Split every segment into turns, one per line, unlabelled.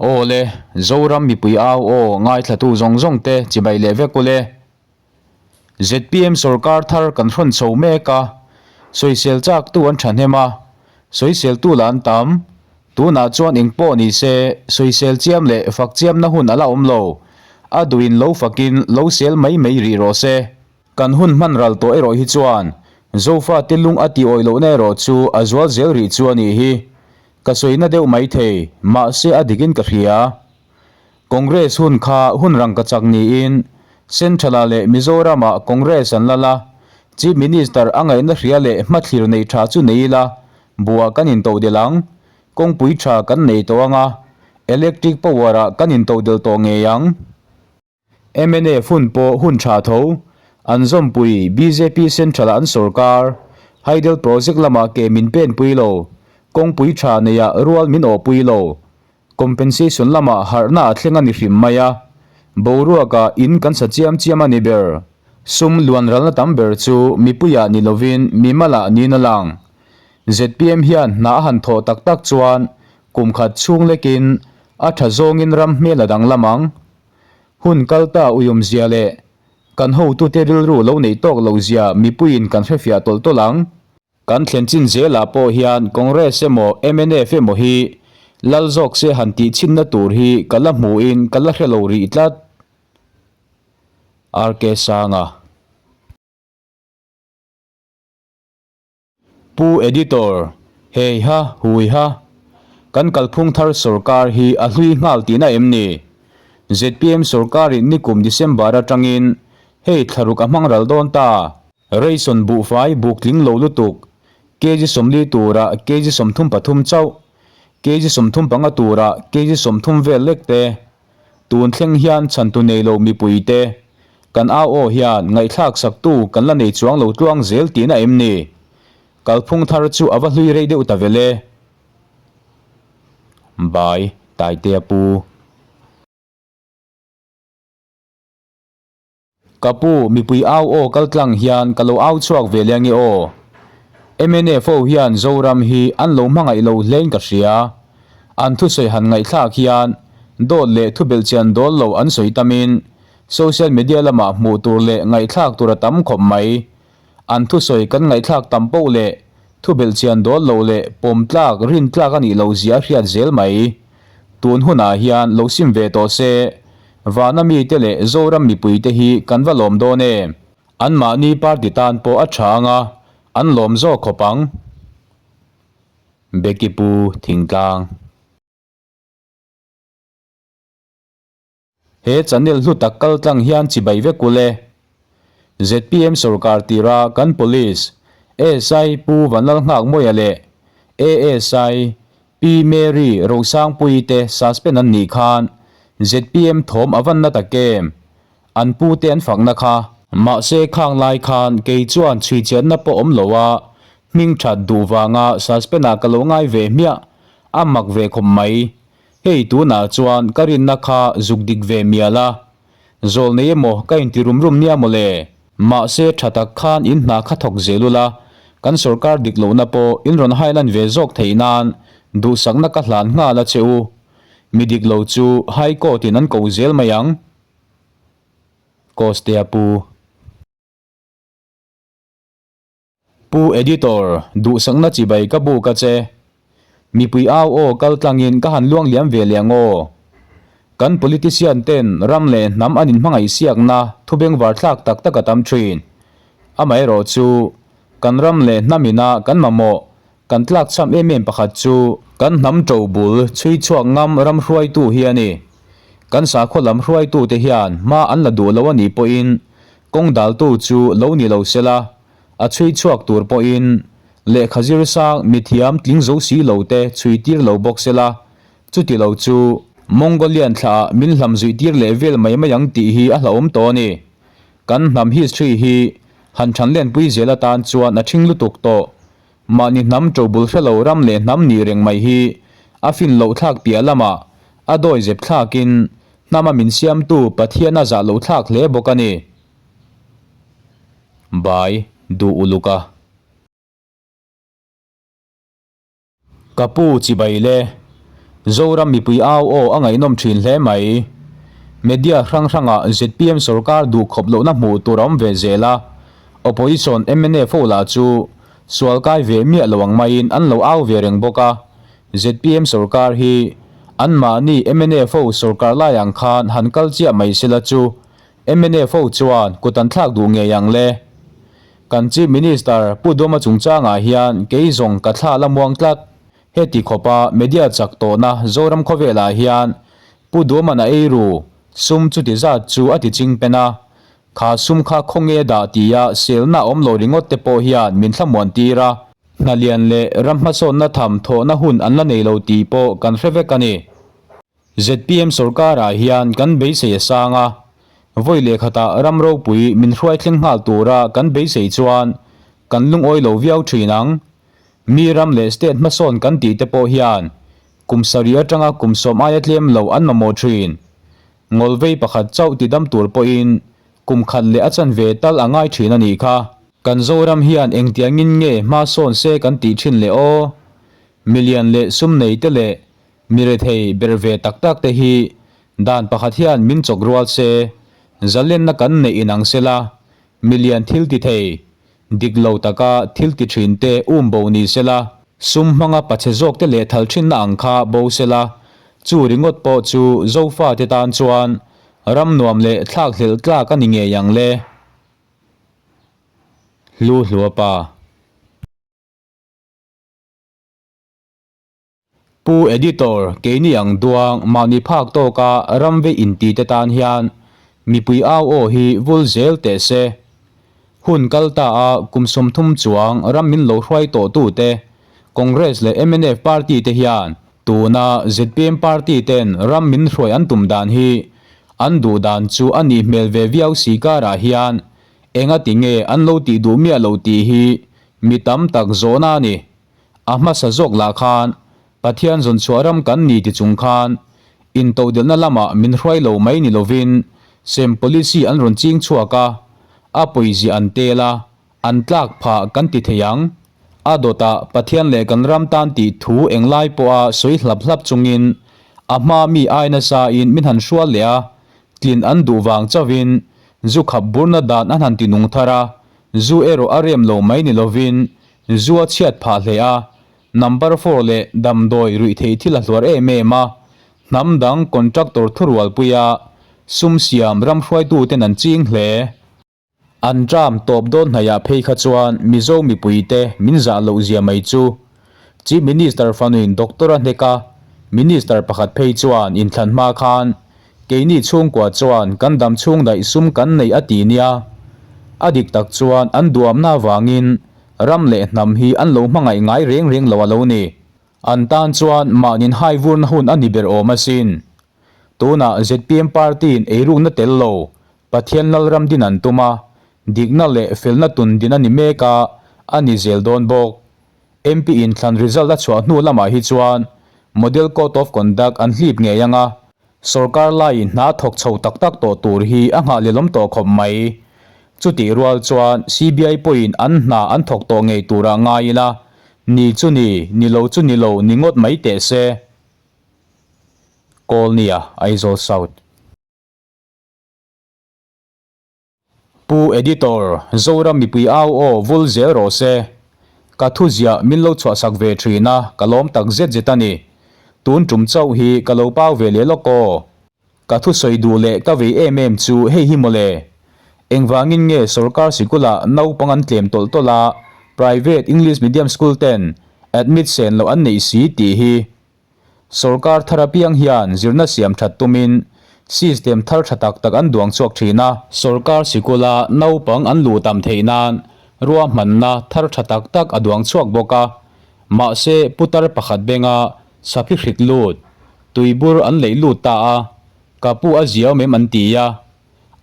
Aw le, Zoram mipui au aw ngaithlatu zawng zawng te chibai leh vek ule. Zpm sorkar thar kan hrawn chho mek a, sawisel chaktu an thahnem a, sawiseltu lah an tam. Tunah chuan eng pawh ni se, sawisel chiam leh fak chiamna hun a la awm lo. A duhin lo fakin lo sel mai mai rih rawh se. Kan hun hman ral tawh erawh hi chuan Zofate lung a tih awih lohna erawh chu a zual zel rih chu a nih hi. Ka sawina deuh mai thei, mahse a dikin ka hria. Congress hun kha hun rang ka chak niin Central-ah leh Mizoram-ah Congress an lal a, Chief Minister a ngaihna hria leh hmathlir nei tha chu nei ila, buah kan intodelh ang. Kawngpui tha kan nei tawh ang a, electric power-ah kan intodelh tawh ngei ang. Mnf hun pawh hun tha tho, an zawmpui bjp Central-ah an sawrkar, Hydel Project lamah ke min penpui lo, kawngpui tha neiah rual min awhpui lo, compensation lamah harhna a thleng a ni hrim mai a, boruakah in kan sa chiam chiam a ni ber. Sum luanralna tam ber chu mipuiah ni lovin mimalah niin a lang. Zpm hian hna a han thawh tak tak chuan kum khat chhung lekin a tha zawngin ram hmel a danglam ang. Hun kal ta uiawmzia leh kan hotute rilru lo neih tawk lohzia mipuiin kan hrefiah tawlh tawlh ang. Kan thlen chin zelah pawh hian Congress emaw mnf emaw hi lal zawk se han tih chhinna tur hi ka la hmuhin ka la hre lo rih tlat. RK Sanga. Pu Editor, Hei ha, hui ha. Kan kalphung thar sorkar hi a hlui nghal tihna em ni? Zpm sorkarin nikum December atangin hei thlaruk a hmang ral dawn ta. Ration buhfai buk tling lo lutuk, kg 40 turah kg 33 chauh, kg 35 turah kg 30 vel lek te. Tun thleng hian chhantu nei lo mipui te kan au aw hian ngaihthlak saktu kan la nei chuang lo tluang zel tihna em ni? Kalphung thar chu a va hlui rei deuh ta vel e. Bai Taitea Pu. Ka pu, mipui au aw kal tlang hian ka lo au chhuak ve leh ange aw. Mnf ho hian Zoram hi an lo hmangaih lo hlein ka hria. An thusawi han ngaihthlak hian dawt leh thubelhchian dawl lo an sawi tamin social media lamah hmuh tur leh ngaihthlak tur a tam khawp mai. An thusawi kan ngaihthlak tam poh leh thubelhchian dawl lo leh pawm tlak rin tlak a nih loh zia a hriat zel mai. Tun hunah hian lo sim ve tawh se, Vana mite leh Zoram mipuite hi kan va lawm dawn em? Anmahni party tan pawh a tha anga an lawm zawk khawp ang. Becky Pu Thingtlang. He channel hlu tak kal tlang hian chibai vek ul e. Zpm sorkar tira kan Police, SI Pu Vanlalnghakmawia leh ASI Pi Mary Rosangpuii te suspend an nih khan zpm thawm a van na tak em? An pu te an fakna kha. Mahse khang lai khan kei chuan chhuichiatna pawh awm lo a, hming that duh vanga suspend ah ka lo ngai ve hmiah, a mak ve khawp mai. Hei tunah chuan ka rinna kha zuk dik ve mial a, zawl nei emaw ka inti rum rum nia mawle. Mahse tha tak khan in hna kha thawk zel ula, kan sorkar dik lohna pawh in rawn hailan ve zawk theih nan duhsakna ka hlan nghal a che u. Mi dik lo chu High Court in an ko zel mai ang. Costea Pu. Pu Editor, duhsakna chibai ka buk a che. Mipui au aw kal tlangin ka han luang liam ve leh ang aw. Kan politician ten ram leh hnam an inhmangaih siakna thu bengvar thlak tak tak a tam thin. Amaherawh chu, kan ram leh hnam ina kan mamawh, kan tlakchham em em pakhat chu, kan hnam to bul chhui chhuak ngam ram hruaitu hi a ni. Kan sakhaw lam hruaitute hian hma an la duh lo a nih pawhin kawng daltu chu lo ni lo sela, A chhui chhuak tur pawhin lehkha zir sang mithiam tling zo si lo te chhui tir lo bawk sela, chuti lo chu Mongolian thla ah min hlam zuih tir leh vel mai mai ang tih hi a hlauhawm tawh a ni. Kan hnam history hi han than lenpui zel atan chuan a thing lutuk tawh. Mahni hnam tobul hre lo ram leh hnam nih reng mai hi a fin loh thlak piah lamah a dawi zep thlakin hnama min siamtu Pathian a zah loh thlak hle bawk a ni. Bai duh uluk a. Ka pu chibai le. Zoram mipui au aw a ngaihnawm thin hle mai. Media hrang hrangah zpm sorkar duh khawp lohna hmuh tur a awm ve zel a, Opposition mnf ho lah chu sual kai ve miah lo ang maiin an lo au ve reng bawk a, zpm sorkar hi anmahni mnf ho sorkar lai ang khan han kal chiah mai sela chu mnf ho chuan kut an thlak duh ngei ang le. Kan Chief Minister Pu Dawma chungchangah hian kei zawng ka thla la muang tlat. Heti khawpa media chak tawhna Zoram khawvelah hian Pu Duaman a eiru sum chuti zat chu a ti ching pen a, kha sum kha khawnge dah tia selna awm lo ringawt te pawh hian min thlamuan tir a, hna lian leh ram hmasawnna tham thawhna hun an la nei lo tih pawh kan hre vek a ni. Zpm sorkarah hian kan beisei a sang a, vawi leh khatah ram ropui min hruai thleng nghal tura kan beisei chuan kan lungawi lo viau thin ang. Mi ram leh state hmasawn kan tih te pawh hian kum sarih atanga kum sawm aia tlem lo an mamawh thin. Ngawlvei pakhat chauh tidam tur pawhin kum khat leh a chanve tal a ngai thin a nih kha. Kan Zoram hian engtiangin nge hmasawn se kan tih thin le aw? Milian leh sum nei te leh Mi rethei ber ve tak tak te hi dan pakhat hian min chawk rual se, zalenna kan neih inang sela, milian thil ti thei, dik lo taka thil ti thin te um bo ni sela, sum hmanga pachhe zawk te leh thal thinna ang kha bo sela, chu ringawt pawh chu Zofa te tan chuan ram nuam leh thlak hlelh tlak a ni ngei ang le. Hlu Hluapa. Pu Editor, keini ang duang mahni phak tawka ram ve inti te tan hian mipui au aw hi vul zel teh se. Hun kal ta a kum 30 chuang ram min lo hruai tawh tu te, Congress leh mnf party te hian tuna zpm party ten ram min hruai an tum dan hi an duh dan chu a nih hmel ve viau si karah hian engati nge an lo tih duh miah lo tih hi mi tam tak zawhna a ni. A hmasa zawk lah khan Pathian zawnchhuah ram kan ni ti chung khan intodelhna lamah min hruai lo mai ni lovin sem policy an rawn ching chhuak a, a pawizia an tel a, an tlak phah kan ti thei ang. A dawtah Pathian leh kan ram tan tih thu englai pawha sawi hlap hlap chungin a hma mi ai nasa in min han hrual leh a, tlin an duh vang chauhin zu khap burna dan an han ti nung thar a, zu erawh a rem lo mai ni lovin Zu a chhiat phah hle a, number four leh damdawi ruih theih thil a hluar em em a, hnam dang contractor thurualpuia sum siam ram hruaituten an ching hle. An term tawp dawn hnaihah phei kha chuan Mizo mipuite min zah loh zia mai chu Chief Minister fanuin doctor a hnek a, Minister pakhat phei chuan inthlan hma khan Keini chhungkua chuan kan dam chhung daih sum kan nei a ti nia. A dik tak chuan an duamna avangin ram leh hnam hi an lo hmangaih ngai reng reng lo a lo ni. An tan chuan mahnin hai vurna hun a ni ber awm asin. Tunah zpm party-in eirukna tel lo Pathian Lalram din an tum a, dikna leh felna tun din a ni mek a, a ni zel dawn bawk. MP inthlan result a chhuah hnu lamah hi chuan Model Code of Conduct an hlip ngei ang a, sorkar laiin hna thawk chho tak tak tawh tur hi a nghahhlelawm tawh khawp mai. Chutih rual chuan CBI pawhin an hna an thawk tawh ngei turah ngai ila, ni chu ni, ni lo chu ni lo ni ngawt mai teh se. Kawlnia, Aizawl South. Pu Editor, Zoram mipui au aw vul zel rawh se. Ka thu ziah min lo chhuahsak ve thin a, ka lawm tak zet zet a ni. Tun tum chauh hi ka lo pau ve leh lawk aw. Ka thu sawi duh leh ka vei em em chu hei hi mawle. Engvangin nge sorkar sikulah naupang an tlem tawlh tawlh a, private English medium school ten admit sen loh an neih si tih hi. Sorkar thar apiang hian zirna siam that tumin system thar tha tak tak an duang chhuak thin a. Sorkar sikula naupang an luh tam theih nan ruahmanna thar tha tak tak a duang chhuak bawk a. Mahse, putar pakhat benga saphi hrik lut, tuibur an leih lut ta a, ka pu a ziau mem an ti a.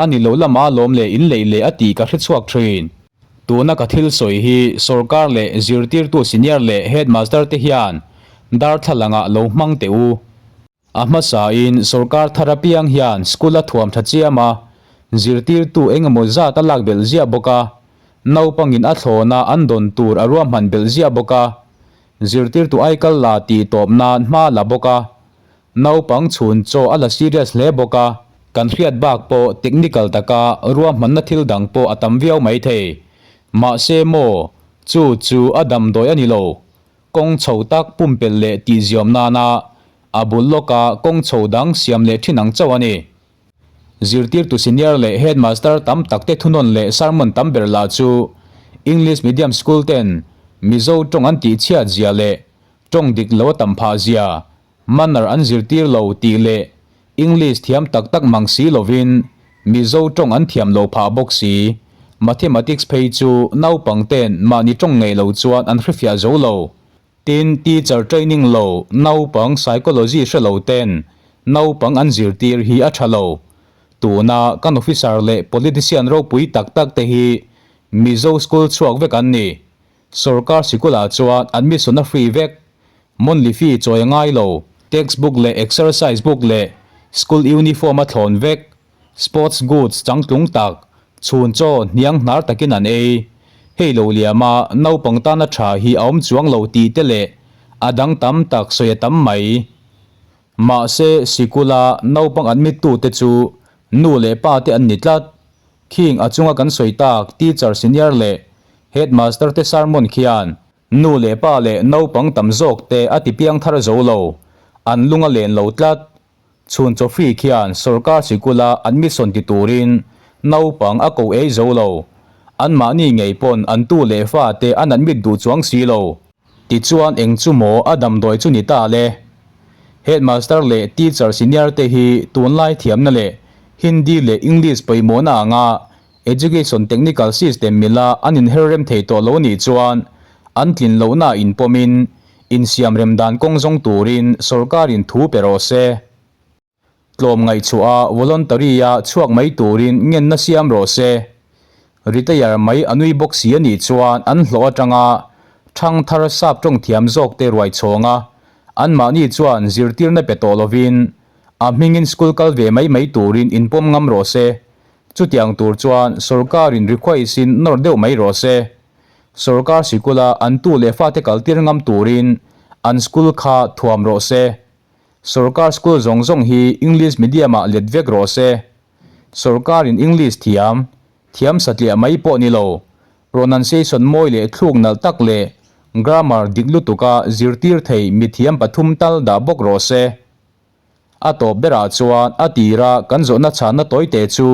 A ni lo lama lawm leh in leih leh a tih ka hre chhuak thin. Tuna ka thil sawi hi sorkar leh zirtirtu senior leh headmaster te hian darthlalangah lo hmang teh u. A hmasain sorkar thar apiang hian school a thuam tha chiam a, zirtirtu eng emaw zat a lak belh ziah bawk a, naupangin a thlawna an dawn tur a ruahman belh ziah bawk a, zirtirtu aikal la tih tawp nan hma la bawk a. Naupang chhun chaw a la serious hle bawk a, kan hriat bak pawh technical taka ruahmanna thil dang pawh a tam viau mai thei. Mahse maw, chu chu a damdawi a ni lo. Kawng chho tak pumpelh leh tihziawm nana a bul lawka kawng chho dang siam leh thin ang chauh a ni. Zirtirtu senior leh headmaster tam takte thunawn leh sermon tam ber lah chu English medium school ten Mizo tawng an tihchhiat zia leh tawng dik lo a tam phah zia, manner an zirtir lo tih leh English thiam tak tak mang si lovin Mizo tawng an thiam lo phah bawk si. Mathematics phei chu naupang ten mahni tawng ngei lo chuan an hrefiah zo lo. Tin, teacher training lo, naupang psychology hre lo ten naupang an zirtir hi a tha lo. Tuna kan officer leh politician ropui tak tak te hi Mizo school chhuak vek an ni. Sorkar sikulah chuan admission a free vek. Monthly fee chawi a ngai lo. Textbook leh exercise book leh school uniform a thlawn vek. Sports goods changtlung tak, chhun chaw hniang hnar takin an ei. Hei lo liama naupang tana tha hi a awm chuang lo tih te leh a dang tam tak sawi a tam mai. Mahse, sikula naupang admit tute chu nu leh pa te an ni tlat. Khing a chunga kan sawi tak teacher senior leh headmaster te sermon khian nu leh pa leh naupang tam zawk te a ti piang thar zo lo, an lung a len lo tlat. Chhun Chawfri khian sorkar sikula admission ti turin naupang a ko ei zo lo. Anmahni ngei pawn an tu leh fa te an admit duh chuang si lo. Tichuan eng chu maw a damdawi chu ni ta le? Headmaster leh teacher senior te hi tunlai thiamna leh Hindi leh English pawimawhna anga Education technical system mila an inher rem thei tawh lo nih chuan an tlin lohna inpawmin insiam rem dan kawng zawng turin sorkarin thu pe rawh se. Tlawm ngaihchhuah a voluntary-a chhuak mai turin ngenna siam rawh se. Retire mai a nui bawk si a nih chuan an hlawh atanga thang thar sap tawng thiam zawkte ruai chhawnga anmahni chuan zirtirna pe tawh lovin a hmingin school kal ve mai mai turin inpawm ngam rawh se. Chutiang tur chuan sorkarin request-in nawr deuh mai rawh se. Sorkar sikula an tu leh fate kaltir ngam turin an school kha thuam rawh se. Sorkar school zawng zawng hi English medium-ah let vek rawh se. Sorkarin English thiam, thiam satliah mai pawh ni lo, pronunciation mawi leh thluk nalh tak leh grammar dik lutuka zirtir thei mithiam pathum tal dah bawk rawh se. A tawp berah chuan a tira kan zawhna chhanna tawite chu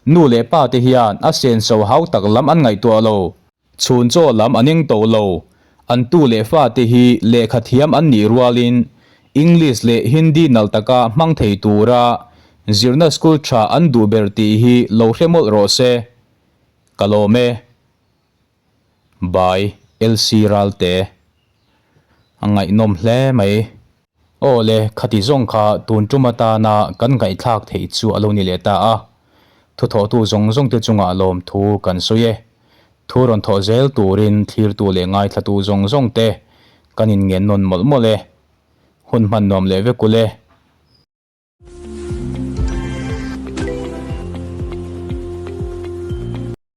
nu leh pa te hian a senso hau tak lam an ngaihtuah lo. Chhun chaw lam an eng tawh lo. An tu leh fa te hi lehkha thiam an nih rualin English leh Hindi nalh taka hmang thei tura zirna school tha an duh ber tih hi lo hre mawlh rawh se. Ka lawm e. By LC Ralte. A ngaihnawm hle mai. Aw le, khati zawng kha tun tum atana kan ngaihthlak theih chu a lo ni leh ta a. Thuthawhtu zawng zawng te chungah lawmthu kan sawi e. Thu rawn thawh zel turin thlirtu leh ngaithlatu zawng zawng te kan inngen nawn mawlh mawlh e. Hun hman nuam leh vek ule.